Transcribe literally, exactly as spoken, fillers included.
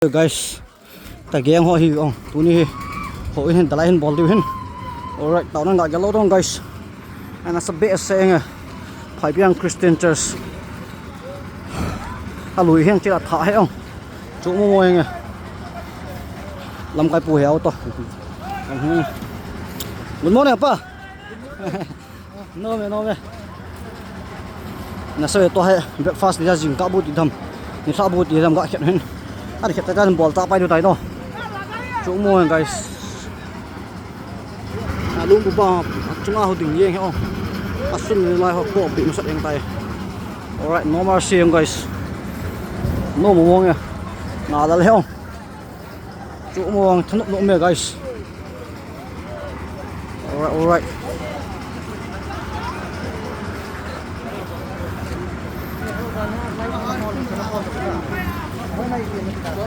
Guys, ta gang ho hi ong. Tuni hi ho in hin dalai hin bol diu hin. Alright, tao nang ga gel lou dong, guys. Ana sa be se nge. Phaipiang Christian Church. A lui hiang chila tha he ong. Chu mo mo nge. Lamkai pu he auto. Good morning, pa. Nome, nome. Nasa ve to he breakfast dia jingkah bu ti dam. Nilhah bu ti dam ga khet hin. Ani khet ta kan bol ta pai du tai no. Chu mo, guys. Alung bu ba chunga ho ding yeng he o. Asun ni lai ho ko bi masat yeng tai. Alright, no mercy, guys. No mo mo nge. Nga lal he o. Chu mo ang thanop no me, guys. Alright, alright.